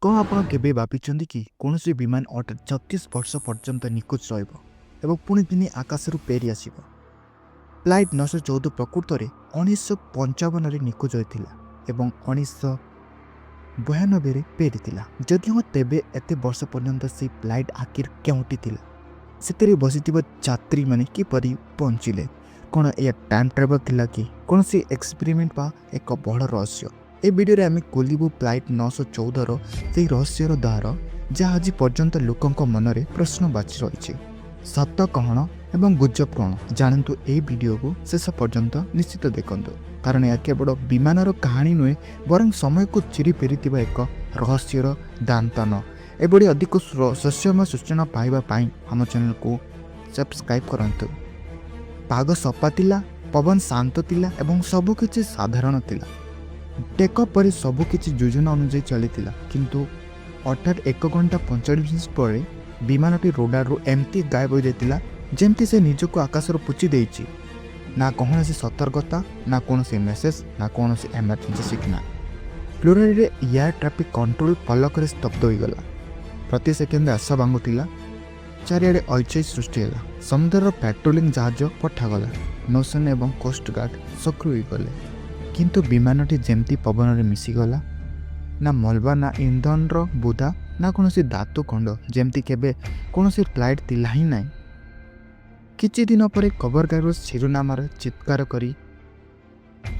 କ'ଣ ଆପଣ କେବେ ଭାବିଛନ୍ତି କି କୌଣସି ବିମାନ ହଠାତ୍ 36 ବର୍ଷ ପର୍ଯ୍ୟନ୍ତ ନିଖୋଜ ରହିବ ଏବଂ ପୁଣି ଦିନେ ଆକାଶରୁ ଫେରି ଆସିବ? ଫ୍ଲାଇଟ୍ 914 ପ୍ରକୃତରେ 1955ରେ ନିଖୋଜ ହୋଇଥିଲା ଏବଂ 1992ରେ ଫେରିଥିଲା। ଯଦି ହଁ, ତେବେ ଏତେ ବର୍ଷ ପର୍ଯ୍ୟନ୍ତ ସେଇ ଫ୍ଲାଇଟ୍ ଆଖିର କେଉଁଠି ଥିଲା? ସେଥିରେ ବସିଥିବା ଯାତ୍ରୀମାନେ କିପରି ବଞ୍ଚିଲେ? କ'ଣ ଏହା ଟାଇମ୍ ଟ୍ରାଭେଲ୍ ଥିଲା କି କୌଣସି ଏକ୍ସପେରିମେଣ୍ଟ ବା ଏକ ବଡ଼ ରହସ୍ୟ? ଏ ଭିଡ଼ିଓରେ ଆମେ ଖୋଲିବୁ ଫ୍ଲାଇଟ୍ 914ର ସେହି ରହସ୍ୟର ଦ୍ୱାର, ଯାହା ଆଜି ପର୍ଯ୍ୟନ୍ତ ଲୋକଙ୍କ ମନରେ ପ୍ରଶ୍ନବାଚୀ ରହିଛି। ସତ କ'ଣ ଏବଂ ଗୁଜବ କ'ଣ, ଜାଣନ୍ତୁ। ଏହି ଭିଡ଼ିଓକୁ ଶେଷ ପର୍ଯ୍ୟନ୍ତ ନିଶ୍ଚିତ ଦେଖନ୍ତୁ, କାରଣ ଏହା କେବଳ ବିମାନର କାହାଣୀ ନୁହେଁ, ବରଂ ସମୟକୁ ଚିରି ଫେରିଥିବା ଏକ ରହସ୍ୟର ଦାସ୍ତାନ। ଏଭଳି ଅଧିକ ରହସ୍ୟମୟ ସୂଚନା ପାଇବା ପାଇଁ ଆମ ଚ୍ୟାନେଲକୁ ସବସ୍କ୍ରାଇବ୍ କରନ୍ତୁ। ପାଗ ସଫା ଥିଲା, ପବନ ଶାନ୍ତ ଥିଲା ଏବଂ ସବୁକିଛି ସାଧାରଣ ଥିଲା। ଟେକଅଫ୍ ପରେ ସବୁକିଛି ଯୋଜନା ଅନୁଯାୟୀ ଚାଲିଥିଲା। କିନ୍ତୁ ହଠାତ୍ 1 ଘଣ୍ଟା 45 ମିନିଟ୍ ପରେ ବିମାନଟି ରଡାରରୁ ଏମିତି ଗାୟବ ହୋଇଯାଇଥିଲା, ଯେମିତି ସେ ନିଜକୁ ଆକାଶରୁ ପୋଛି ଦେଇଛି। ନା କୌଣସି ସତର୍କତା, ନା କୌଣସି ମେସେଜ, ନା କୌଣସି ଏମର୍ଜେନ୍ସି ସିଗ୍ନାଲ। ଫ୍ଲୋରିଡାରେ ଏୟାର ଟ୍ରାଫିକ୍ କଣ୍ଟ୍ରୋଲ ପଲକରେ ସ୍ତବ୍ଧ ହୋଇଗଲା। ପ୍ରତି ସେକେଣ୍ଡରେ ଆଶା ଭାଙ୍ଗୁଥିଲା। ଚାରିଆଡ଼େ ହଇଚଇ ସୃଷ୍ଟି ହେଲା। ସମୁଦ୍ରର ପାଟ୍ରୋଲିଂ ଜାହାଜ ପଠାଗଲା। ନୌସେନା ଏବଂ କୋଷ୍ଟଗାର୍ଡ ସକ୍ରିୟ ହୋଇଗଲେ। କିନ୍ତୁ ବିମାନଟି ଯେମିତି ପବନରେ ମିଶିଗଲା। ନା ମଲବା, ନା ଇନ୍ଧନର ବୁଦା, ନା କୌଣସି ଧାତୁ ଖଣ୍ଡ, ଯେମିତି କେବେ କୌଣସି ଫ୍ଲାଇଟ୍ ଥିଲା ହିଁ ନାହିଁ। କିଛି ଦିନ ପରେ ଖବରକାଗଜ ଶିରୋନାମାରେ ଚିତ୍କାର କରି